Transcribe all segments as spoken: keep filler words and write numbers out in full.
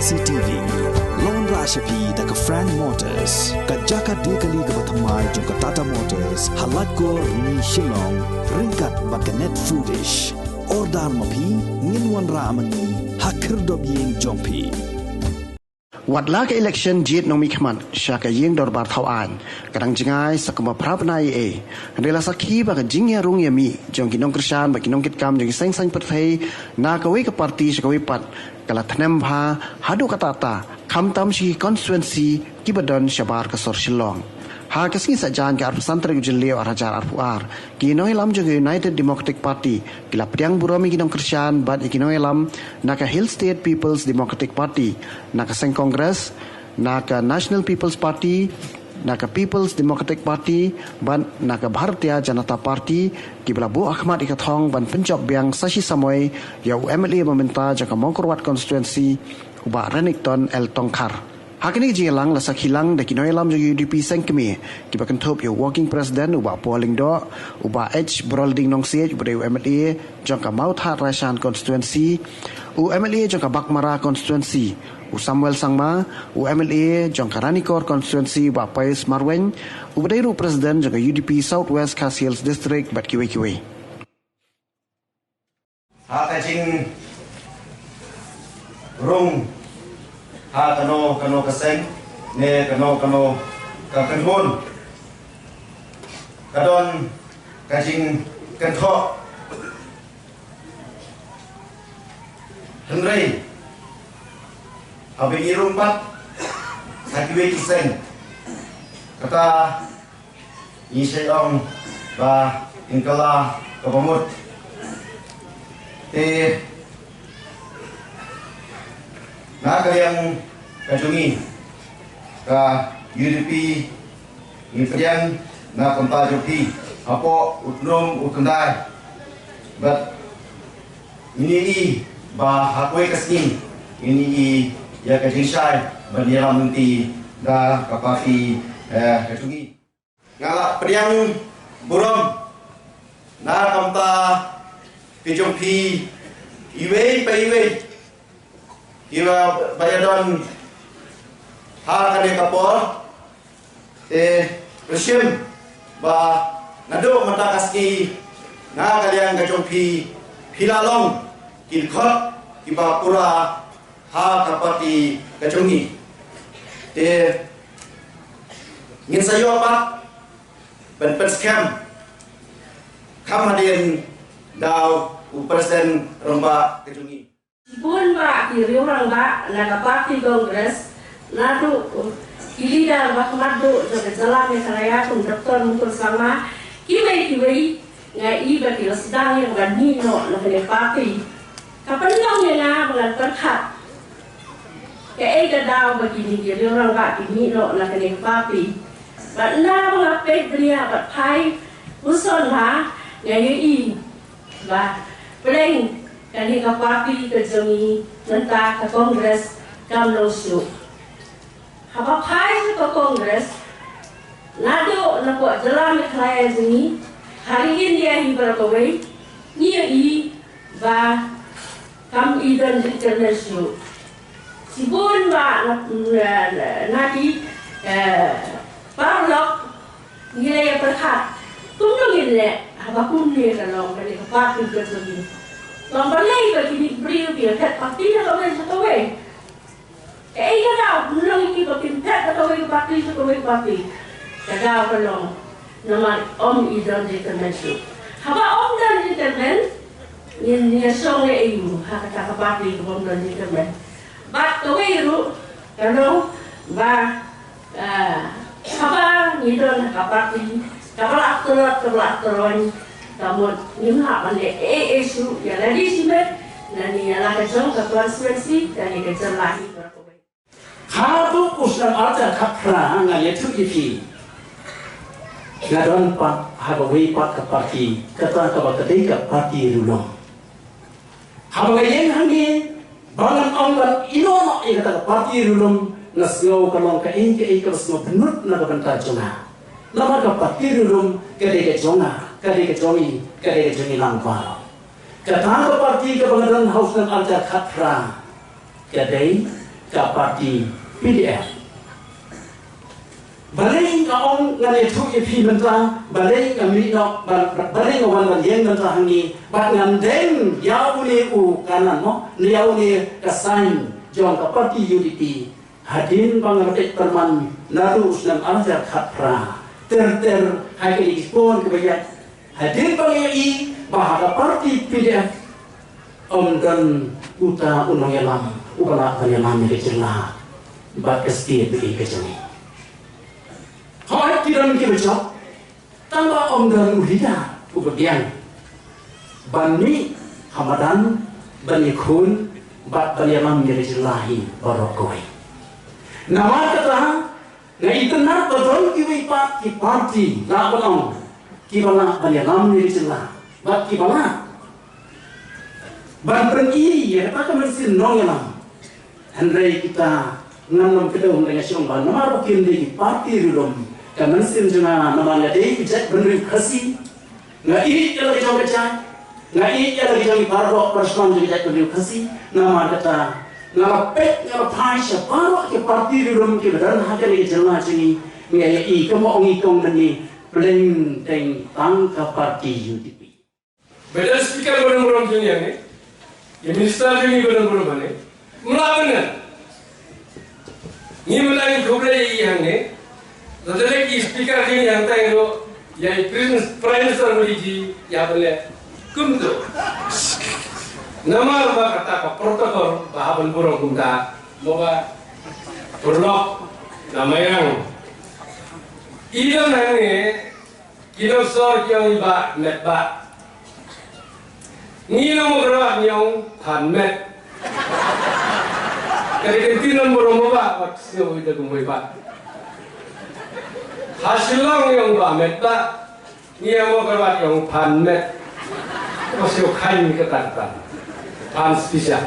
C T V. Long ra sha phi da ka Frank Motors, ka jaka de kali kaba thymmai jong ka Tata Motors, ha Laitkor, Rni, Shillong, ryngkat bad ka Net Foodish. Order ma phi, ngin wanrah ma ngi ha khyrdop ïing jong phi. Wat la ka election jied nongmihkhmat sha ka ïing dorbar thaw aiñ, ka dang jngai sa kumba phra bnai ei ei. Hynrei la sakhi ba ka jingïarung ïamih jong ki nongkyrshan bad ki nongkitkam jong ki seng saiñ pyrthei na kawei ka party sha kawei pat ka la thnem bha haduh katta katta, khamtam sha ki constituency kiba don shabar ka sor Shillong. Ha ka sngi Saitjaiñ ka arphew san tarik u Jylliew arhajar arphew ar, ki nongïalam jong ka United Democratic Party ki la pdiang burom ïa ki nongkyrshan bad ïa ki nongïalam na ka Hill State People's Democratic Party, na ka seng Congress, na ka National People's Party, na ka People's Democratic Party bad na ka Bharatiya Janata Party, kiba la buh hakhmat ïa ka thong ban pynjop biang sa shi samoi ïa u M L A ba mynta jong ka Mawkyrwat constituency, u Bah Renikton L Tongkhar. Ha kane ka jingïalang la sakhi lang da ki nongïalam jong ka U D P seng kmie, kiba kynthup ïa u Working President u Bah Paul Lyngdoh, u Bah H Brolding Nongsiej uba dei u M L A jong ka Mawthadraishan constituency, u M L A jong ka Baghmara constituency, u Samuel Sangma, u M L A jong ka Ranikor constituency u Bah Pius Marwein, uba dei ruh President jong ka U D P South West Khasi Hills District bad kiwei kiwei. Ha ka jingrung ha kano kano ka seng ne kano kano ka kynhun, ka don ka jingkynthoh. Hynrei haba ngi rung pat ha kiwei ki seng, kata ngi shait ong ba ngi kylla kaba mut. Te na ka liang ka jong ngi ka U D P, ngi pdiang na ka bynta jong phi hapoh u tnum u tyndai. Bad ngin ïohi ba ha kawei ka sngi ngin ïohi ïa ka jingshai ban ïalam lynti da ka party, eh, ka jong ngi. Nga la pdiang burom na ka bynta ka jong phi iwei pa iwei, iwei ba ïa don ha kane ka por. Te pyrshim ba naduh mynta ka sngi na ka liang ka jong phi, phi la long ki dkhot kiba pura ha ka party ka jong ngi. Te ngin sa ïoh pat ban pynskhem kham hadien da u President rangbah ka jong ngi. Bun bah ki riew rangbah na ka party Congress, naduh ki leader ba khmat duh jong ka jylla Meghalaya kum Doctor Mukul Sangma, kiwei kiwei nga i ba ki la sdang ïa ka ban mih noh na kane ka party. Ka pynlong ïa nga ba ngan pyrkhat kaei ka daw ba kine ki riew rangbah ki mih noh na kane ka party. Bad ynda ba nga peit bniah bad phai puson bha, nga ïohi ba pdeng kane ka party ka jong ngi mynta ka Congress kam long shuh. Haba phai sha ka Congress, naduh na ka jylla Meghalaya jong ngi, ha ri India hi baroh kawei, ngi ïohi ba kam i don jingkyrmen shuh. Shibun bah na, na, na, na ki, eh, paralok ngi la ïa pyrkhat kumno ngin leh haba kumne ka long kane ka party ka jong ngi. Tang balei ba kine ki briew ki la phet party na kawei sha kawei. Kaei ka daw, kumno ngi ki ba kin phet na kawei ka party sha kawei ka party. Ka daw ka long namar ym i don jingkyrmen shuh. Haba ym don jingkyrmen, ngin ïa shong ïa u ha kata ka party kaba ym don jingkyrmen. Bad kawei ruh ka long ba, ah, haba ngi don ha ka party kaba la tlot kaba la tyroi, ka mut ngim lah ban leh ei ei shuh ïa lade shimet, lane ïa la ka jong ka constituency, lane ka jylla hi baroh kawei. Haduh u snem arhajar khatphra nga ïathuh ïa phi, nga don pat ha kawei pat ka party, kata kaba ka dei ka party Rilum. Haba nga ïeng hangne ba ngan ong ban ïehnoh noh ïa kata ka party Rilum, nga sngew ka long kaei kaei kaba sngewbha na ka bynta jong nga. Namar ka party Rilum ka dei ka jong nga, ka dei ka jong i, ka dei ka jong i lang baroh. Kata ka party kaba nga don ha u snem arhajar khatphra ka dei ka parti P D F. Balei nga ong ngan ïathuh ïa phi mynta, balei nga mih noh, ba-, balei nga wan ban ïeng mynta hangne, bad ngan deng ïa une u kanan mo, ïa une ka sign jong ka parti U D P. Hadien ba nga la peit pyrman naduh u snem ar hajar khatphra, ter ter ha kine ki por kiba ïaid. Hadien ba nga ïohi ba ha ka parti P D F ym don uta u nongïalam uba lah ban ïalam ïa ka jylla bad ka state ba ïeit ka jong ngi. Hooid, ki don kiba jop, tangba ym don u leader uba biang ban mih ha madan ban ïakhun bad ban ïalam ïa ka jylla hi baroh kawei. Namar kata, nga itynnad ba don kiwei pat ki parti, lah ban ong, kiba lah ban ïalam ïa ka jylla bad kiba lah ban pyni ïa kata ka mynsiem nongïalam. Hynrei kita, ngan ym kdew, hynrei nga sngew ba namar ba kim dei ki parti riewlum, ka mynsiem jong nga, namar nga dei ka jaitbynriew Khasi, nga ïeit ïa la ka jong ka jait, nga ïeit ïa la ka jong ki paralok parashnong jong ka jaitbynriew Khasi. Namar kata, nga la peit, nga la phai sha baroh ki parti riewlum kiba don ha kane ka jylla jong ngi, nga ïohi kumba ong i kong mynne, pleng teng tang ka parti U D P. Ba don speaker ba don burom jong ngi hangne, ïa minister jong ngi ba don burom hangne, mla ban ngan. Ngi mla ngi khublei ïa i hangne. Lada lei ki speaker jong ngi hangtai ruh, ïa i Prin-, Prime Minister ba dei ji, ïa ban leh kumto. Namar ba kata ka protocol ba hap ban burom kumta, mo ba pyrlok na Mairang. I don hangne, ki nongshor ki ong i bah met bah. Ngi Nongmukroh ngi ong phan met. Ka dei ka ktien nongburom mo bah, wat sngew ïa ka mui bah. Ha Shillong ngi ong bah met bah. Ngi Nongmukroh ngi ong phan met. Ko shu khan kata kata. Phan special.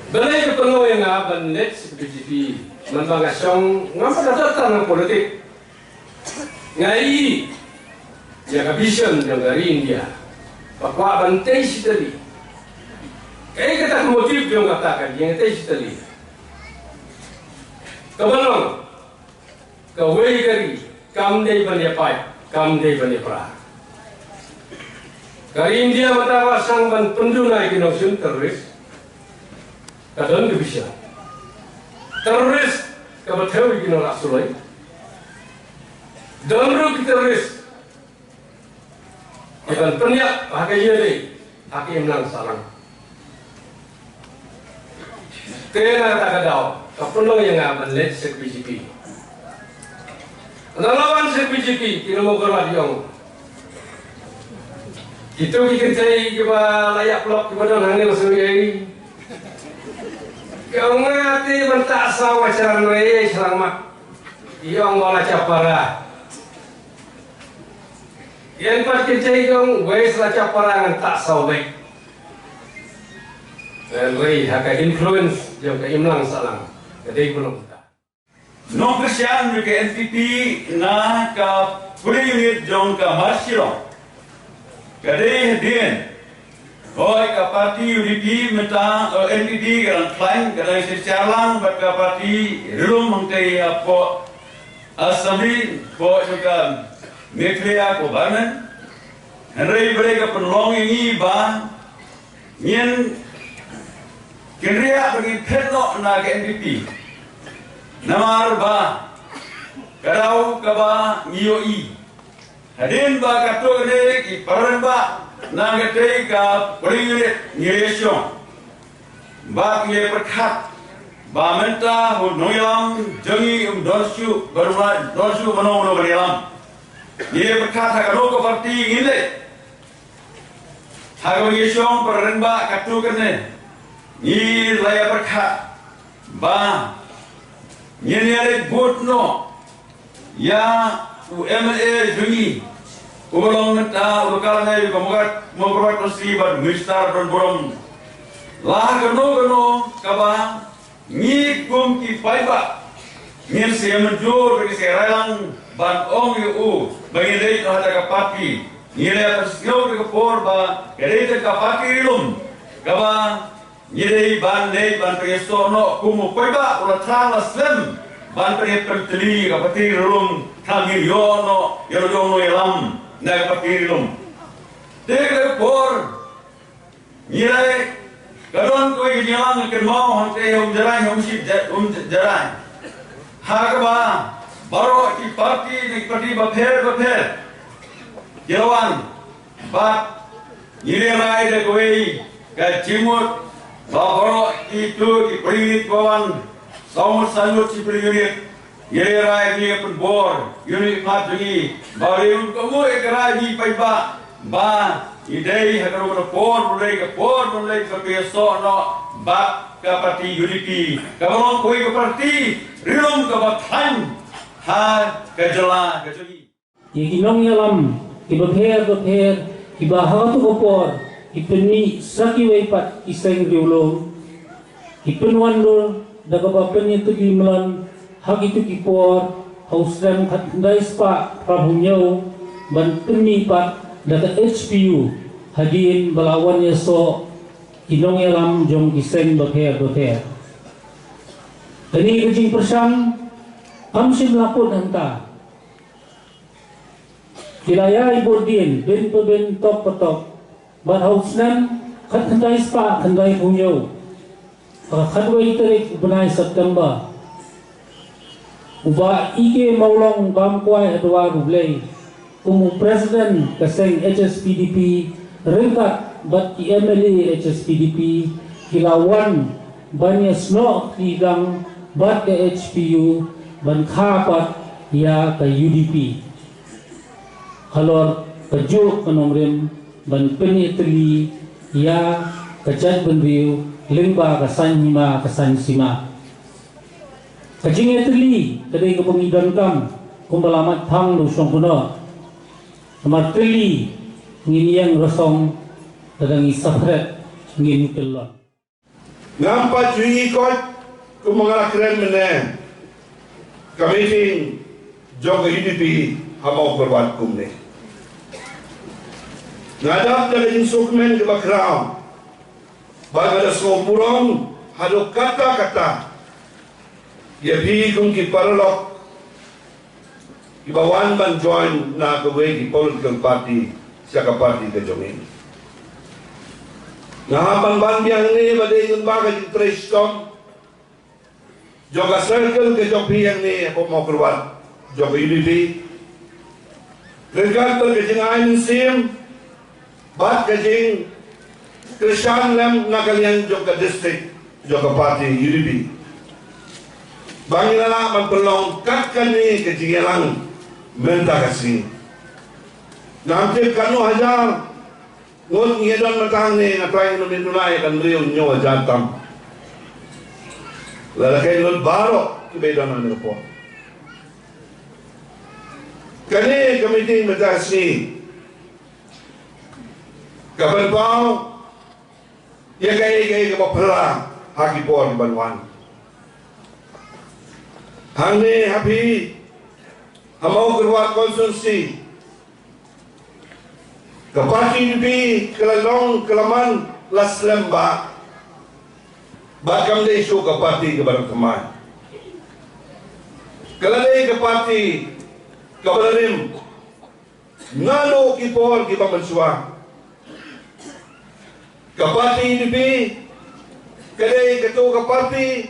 Balei ka pynlong ïa nga ban leit sha ka B J P? Namar ba nga shong, ngam pat da tang ha politik. Nga ïohi ïa ka vision jong ka ri India ba kwah ban tei shi tylli. Kaei kata ka motive jong kata ka jingtei shi tylli? Kaba long, kawei ka ri kam dei ban ïa pait, kam dei ban ïa pra. Ka ri India mynta ka la sdang ban pynduna ïa ki nongshun terrorist. Ka don ka vision. Terrorist kaba thew ïa ki nongrah suloi. Don ruh ki terrorist kiban pynïap ha ka ïing, ha ka imlang sahlang. Te na kata ka daw ka pynlong ïa nga ban leit sha ka B J P. Nga la wan sha ka B J P, ki Nongmukroh ki ong, kito ki kynthei kiba la ïap lok kiba don hangne la sngewthuh ïa ngi. Ki ong, nga te ban tah saw nga shlan wei, shlan mat. Ki ong ba la shah para. Ïa pat ki kynthei ki ong, wei sa la shah para ngan tah saw beit. Hynrei ha ka influence jong ka imlang sahlang ka dei kumno kumta. Nongkyrshan jong ka N P P na ka polling unit jong ka Marshillong ka dei hadien. Hooid, ka parti U D P mynta, eh, N P P ka dang khlaiñ, ka dang synshar lang bad ka parti riewlum hangtei hapoh Assembly, hapoh jong ka Meghalaya ko Parliament. Hynrei balei ka pynlong ïa ngi ba ngin kynriah ba ngin phet noh na ka N P P? Namar ba ka daw kaba ngi ïohi, hadien ba katto katne ki para rangbah na katei ka polling unit ngi la ïashong, ba ngi la pyrkhat ba mynta u nongïalam jong ngi um don shuh, ba um don shuh mano mano ban ïalam. Ngi la pyrkhat ha kano ka parti ngin leit. Ha kaba ngi shong para rangbah katto katne, ngi la ïa pyrkhat ba ngin ïa leit vote noh ïa u M L A jong ngi uba long mynta u Lokal M L A ka Mawkyrwat, Mawkyrwat Constituency bad Minister don burom. La kano kano kaba ngi kum ki paidbah ngin sa ïa mynjur bad ngin sa ïa rai lang ban ong ïa u ba ngin leit noh ha kata ka parti. Ngi la ïa pynsngew da ka por ba ka dei tang ka parti riewlum kaba Ngi dei ban leit ban pynïasoh noh kum u paidbah u la thrang la slem ban pynïapyntylli ka party rilum, tang ngin ïoh noh ïa la jong nongïalam na ka party rilum. Te ka por ngi leit, ka don kawei ka jingïalang ka kynmaw hangtei ha Umjyraiñ, ha Umship Ja-, Umjyraiñ. Ha kaba baroh ki party, ki party bapher bapher ki la wan. Bad ngi lehrai da kawei ka jingmut ba baroh kito ki pyrshah ba wan saw ngut, saw ngut shi pyrshah. Ngi lehrai, ngi pynbor ïa u Myntri jong ngi ba u dei un kohnguh ïa ka rai jong ngi paidbah ba ngi dei ha kano kano ka por ban leit, ka por ban leit ban pynïasoh noh bad ka party U D P, kaba long kawei ka party rilum kaba khlaiñ ha ka jylla ka jong ngi. Ïa ki nongïalam kiba pher bapher kiba ha kato ka por ki pynmih sa kiwei pat ki seng riewlum, ki pynwandur da kaba pynïatylli mlien ha kito ki por ha u snem khatkhyndai spah phraphew hynñiew ban pynmih pat da ka H P U hadien ba la wan ïasoh ki nongïalam jong ki seng bapher bapher. Kane ka jingpyrshang kam shym la kut hangta. Ki la ïai bud dien bin pa bin, tok pa tok, bad ha u snem khatkhyndai spah khyndaiphew hynñiew, ha ka khatwei tarik u bnai September, u Bah E K Mawlong Bamkwai ha dwar U Blei kum u President ka seng H S P D P ryngkat bad ki M L A H S P D P ki la wan ban ïasnoh kti lang bad ka H P U ban kha pat ïa ka U D P halor kajuh ka nongrim ban pynïatylli ïa ka jaitbynriew lyngba ka saiñ hima ka saiñ sima. Ka jingïatylli ka dei kaba ngi donkam kumba la mad phang da u shongkunoh. Namar tylli ngin ïeng rasong, lada ngi separate ngin kyllon. Ngam pat ju ïohi koit kumba nga la kren mynne ka meeting jong ka U D P ha Mawkyrwat kumne. Nga dap da ka jingsngewkmen kaba khraw bad nga da sngewburom haduh katta katta ïa phi kum ki paralok kiba wan ban join na kawei ki political party sha ka party ka jong ngi. Nga hap ban ban biang hangne ba dei lyngba ka jingtrei shitom jong ka circle ka jong phi hangne hapoh Mawkyrwat jong ka U D P. Ryngkat bad ka jingai mynsiem bad ka jingkyrshan lem na ka liang jong ka district jong ka party U D P, ba ngi la lah ban pynlong kat kane ka jingïalang mynta ka sngi. Ngam tip katno hajar ngut ngi don mynta hangne, nga trai ngi nud ïa kan briew hynñiew hajar tam. Lada ka lut baroh kiba don hangne hapoh. Kane ka meeting mynta ka sngi ka pynpaw ïa kaei kaei kaba phylla ha ki por kiban wan. Hangne ha phi ha Mawkyrwat constituency, ka party U D P ka la long ka la man la slem bha. Bad kam dei shuh ka party kaba dang thymmai. Ka la dei ka party kaba la rim naduh ki por kiba mynshuwa. Ka party U D P ka dei kato ka party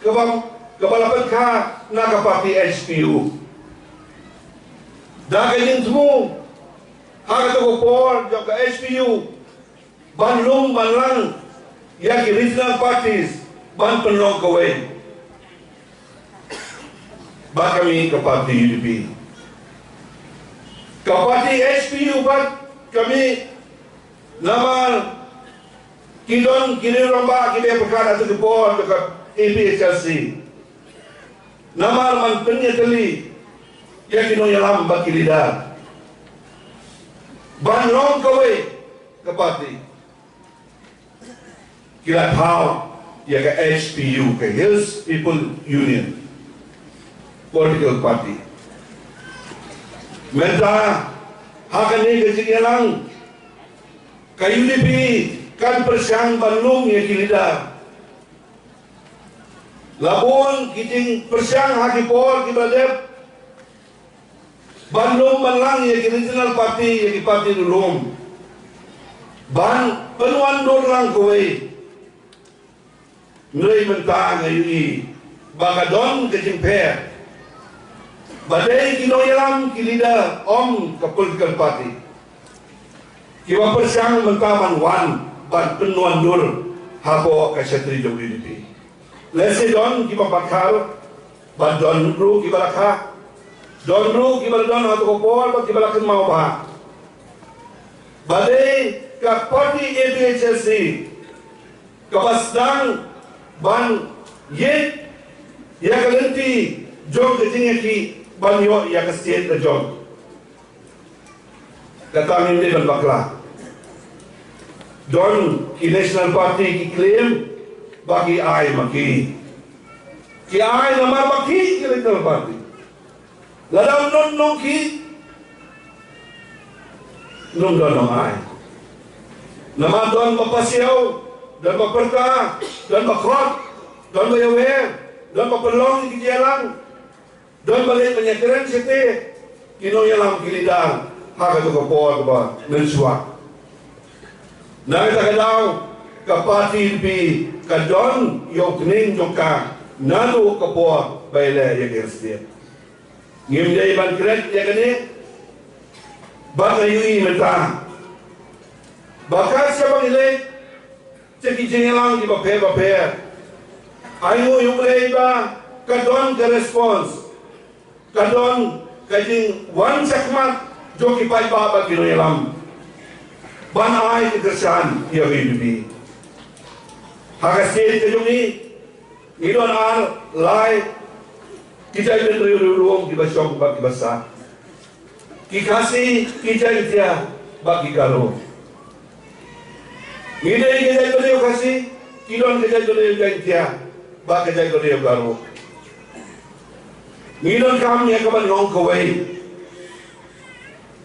kaba, kaba la pynkha na ka party H P U. Da ka jingthmu ha kato ka por jong ka H P U ban lum ban lang ïa ki regional parties ban pynlong kawei bad ka mih ka party U D P. Ka party H P U pat ka mih namar ki don ki riew rangbah kiba pyrkhat ha kato ka por jong ka A P H L C. Namar ban pynïatylli ïa ki nongïalam bad ki leader ban long kawei ka party, ki la thaw ïa ka H P U, ka Hills People Union Political Party. Mynta ha kane ka jingïalang ka U D P kan pyrshang ban lum ïa ki leader. La bun ki jingpyrshang ha ki por kiba la dep ban lum ban lang ïa ki regional party, ïa ki party lum, ban pynwandur lang kawei. Hynrei mynta nga ïohi ba ka don ka jingpher, ba dei ki nongïalam, ki leader, ym ka political party, kiba pyrshang mynta ban wan ban pynwandur hapoh ka shatri jong U D P. Lehse don kiba pyrkhat, ba don ruh kiba la kha, don ruh kiba la don ha kato ka por, ba kiba la kynmaw ba, ba dei ka party A P H L C kaba sdang ban ïeit ïa ka lynti jong ka jingïakhih ban ïoh ïa ka state la jong. Kata ngim dei ban bakla. Don ki national party ki claim ba ki ai ma ki. Ki ai namar ba ki ki regional party. Lada ym don nongkhih, ym don nongai. Namar don ba pasiaw, don ba pyrta, don ba khot, don ba ïawer, don ba pynlong ïa ki jingïalang, don ba leit ban ïakren shatei, ki nongïalam, ki leader ha kato ka por kaba mynshuwa. Na kata ka daw, ka party N P ka don ïa u kning jong ka naduh ka por ba ïaleh ïa ka state. Ngim dei ban kren ïa kane, bad nga ïohi mynta ba kat shaba ngi leit sha ki jingïalang kiba pher ba pher, ai nguh ïa U Blei ba ka don ka response, ka don ka jingwan shakhmat jong ki paidbah bad ki nongïalam ban ai ka kyrshan ïa ka U D P. Ha ka state ka jong ngi, ngi don ar lai ki jaitbynriew riewlum kiba shong bad kiba sah. Ki Khasi, ki Jaiñtia bad ki Garo. Ngi dei ki jaitbynriew Khasi, ki don ki jaitbynriew Jaiñtia bad ki jaitbynriew Garo. Ngi donkam ïa ka ban ong kawei,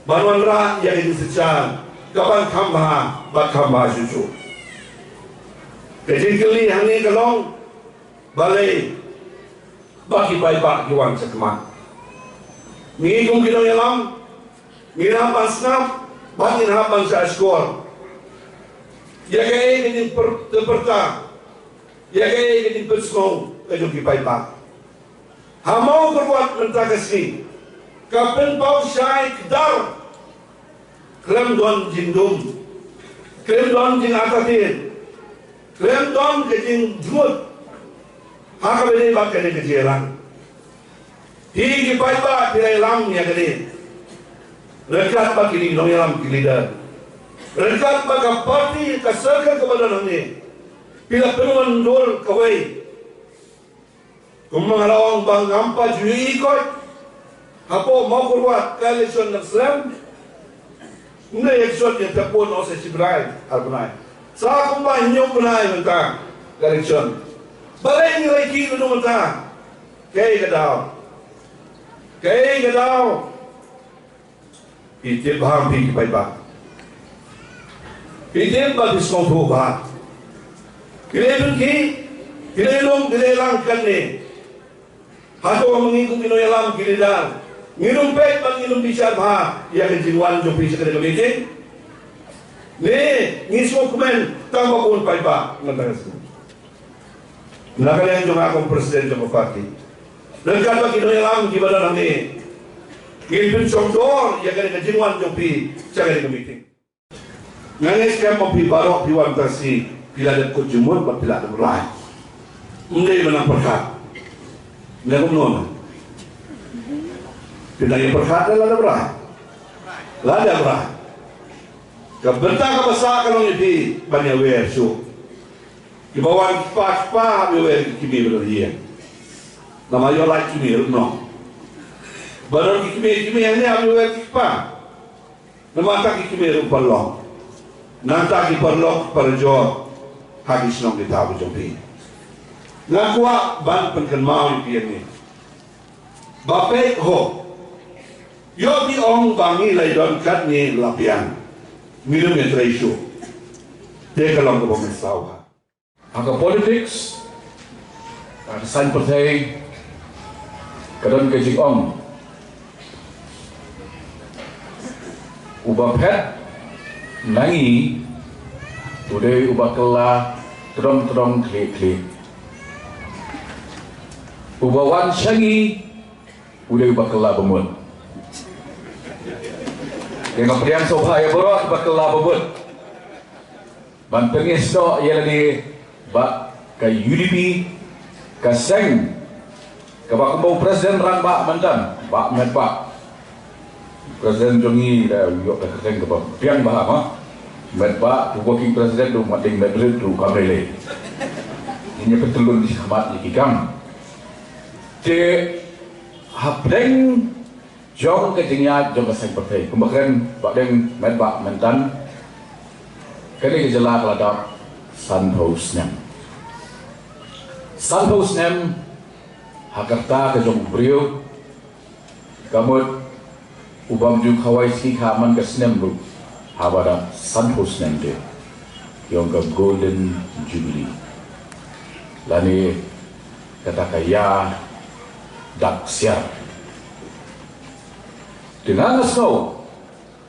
ban wanrah ïa ka jingsynshar ka ban kham bha bad kham bha shuh shuh. Ka jingkylli hangne ka long, balei ba ki paidbah ki wan shakhmat? Ngi kum ki nongïalam ngin hap ban sngap bad ngin hap ban shah shkor ïa kaei ka jingpyrta, ïa kaei ka jingpynsngew ka jong ki paidbah. Ha Mawkyrwat mynta ka sngi ka pynpaw shai kdar. Khlem don jingdum, khlem don jingartatien, khlem don ka jingjngut ha kaba ïadei bad kane ka jingïalang. Phi ki paidbah phi la ïalam ïa kane ryngkat bad kine ki nongïalam, ki leader, ryngkat bad ka party, ka circle kaba don hangne. Phi la pynwandur kawei. Kumba nga la ong ba ngam pat ju ïohi koit hapoh Mawkyrwat ka election na slem. Ym dei election ïa ka pun, ong sa shi bnai ar bnai, sa kumba hynñiew bnai mynta ka election. Balei ngi la ïakhih lano mynta? Kaei ka daw? Kaei ka daw? Phi tip bha, phi ki paidbah. Phi tip bha, phi sngewthuh bha. Ki la pynkhih, ki la long, ki la lang kane. Hato ma ngi kum ki nongïalam, ki leader, ngin ym peit bad ngin ym bishar bha ïa ka jingwan jong phi sha kane ka meeting? Ne ngi sngewkmen tang ba bun paidbah? Ngan tang sngewkmen. Na ka liang jong nga kum president jong ka party, ryngkat bad ki nongïalam kiba don hangne, ngin pynshongdor ïa kane ka jingwan jong phi sha kane ka meeting. Nga ngeit skhem ba phi baroh phi wan tang shi, phi la dep kut jingmut bad phi la dep rai. Ym dei ban nang pyrkhat. Ne kumno? Phi nang ïa pyrkhat ne la dep rai? La dep rai. Ka bynta kaba sah ka long ïa phi ban ïawer shuh. Kiba wan ki kpa ki kpa, hap ïoh wer ki kmie ba don ha ïing. Namar ïoh lait kmie ruh noh. Ba don ki kmie, kmie hangne, hap ïoh wer ki kpa. Namar ta ki kmie ruh paralok. Nangta ki paralok parajor ha ki shnong ki thaw jong phi. Nga kwah ban pynkynmaw ïa phi hangne. Ba peit ho. Ïoh phi ong ba ngi la don katne la biang. Ngi nym ïatrei shuh. Te ka long kaba mynsaw ha. Ha ka politics, ha ka saiñ pyrthei, ka don ka jingong, uba phet na ngi u dei uba kylla tdong tdong khlieh khlieh. Uba wan sha ngi u dei uba kylla bamut. Te nga pdiang sngewbha ïa baroh uba kylla bamut ban pyni sdang ïa lade ba ka U D P, ka seng kaba kumba u president rangbah mynta, Bah Metbah, president jong ngi, da u ïoh ka kyrteng kaba biang bha ma. Metbah, tu working president, tu Mading Madrid, tu kam lei lei. Ngi ïa pyntyllun shi khmat ïa ki kam. Te hapdeng jong ka jingïaid jong ka seng pyrthei, kumba kren Bah Deng Metbah mynta, kane ka jylla ka la dap sanphew snem. Sanphew snem ha ka rta ka jong u briew, ka mut u bym ju khawai sngi kha man ka snem ruh, haba dap sanphew snem te ki ong ka Golden Jubilee lane kata ka ïa dak siar. Te nga nga sngew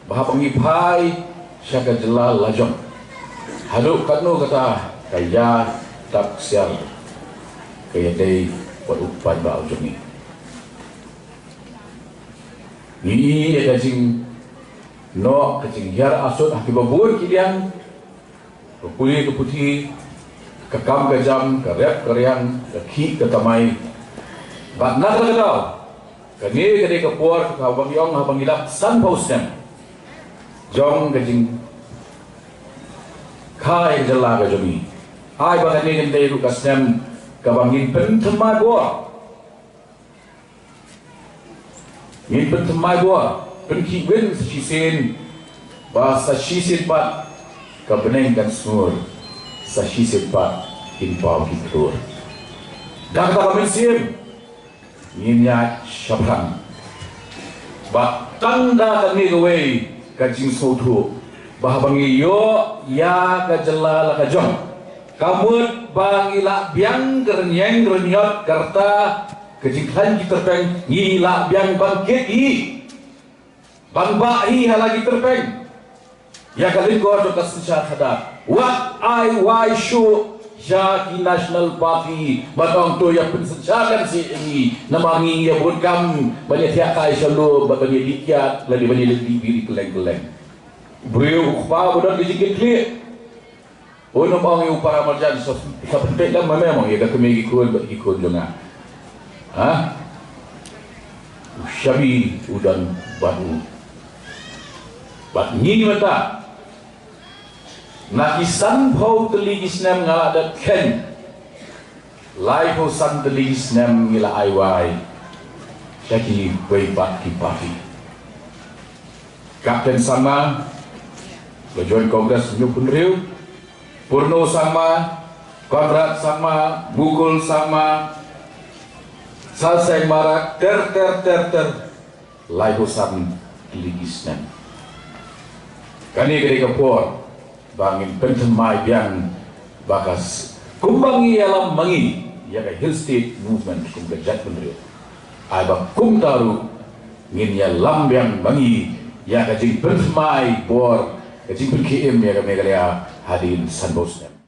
ba haba ngi phai sha ka jylla lajong, haduh katno kata ka ïa dak siar ka ïadei bad u paidbah jong ngi. Ngi ïa ka jingnoh ka jinghiar asut ha kiba bun ki liang, ka pule ka puthi, ka kam ka jam, ka rep ka riang, ka khih ka kamai. Bad na kata ka daw, kane ka dei ka por kaba ngi ong haba ngi lap sanphew snem jong ka jingkhie ka jylla ka jong ngi. Ai ba kane kan dei ruh ka snem kaba ngin pynthymmai bor. Ngin pynthymmai bor, pynkhih win sa shisien, ba sa shisien pat ka bneng kan sngur, sa shisien pat kin paw ki khlur. Da kata ka mynsiem ngin ïa shaphrang. Bad tang da kane kawei ka jingsngewthuh, ba haba ngi ïoh ïa ka jylla la ka jong, ka mut ba ngi la biang ka rynïeng rynïot ka rta ka jingkhlaiñ ki tyrpeng, ngi la biang ban kit ïa, ban bah ïa ha la ki tyrpeng ïa ka lyngkor jong ka synshar khadar. Wat ai wai shuh sha ki National Party ban ong to ïa pynsynshar kan si ngi, namar ngi ïa bun kam ban ïa thiah kai sha lum, ban ïa dih kiad lane ban ïa dih biri kylleng kylleng. Briew u kpa ba don ka jingkitkhlieh. Un ym ong ïa u para marjan, sa, sa pynpeit lem ma me, ong ïa ka kmie ki khun bad ki khun jong nga. Ha? U shabi u don bad u. Bad ngi mynta, na ki sanphew tylli ki snem nga la dep kheiñ, laiphew san tylli ki snem ngi la ai wai sha kiwei pat ki party. Captain Sangma, ba join Congress hynñiew phew hynriew, Purno Sangma, Conrad Sangma, Mukul Sangma, Salseng Marak, ter ter ter ter, laiphew san tylli ki snem. Kane ka dei ka por ba ngin pynthymmai biang ba ka s-, kumba ngi ïalam ma ngi ïa ka Hill State Movement kum ka jaitbynriew, ai ba kumta ruh ngin ïalam biang ma ngi ïa ka jingpynthymmai bor, ka jingpynkhie im ïa ka Meghalaya hadien sanphew snem.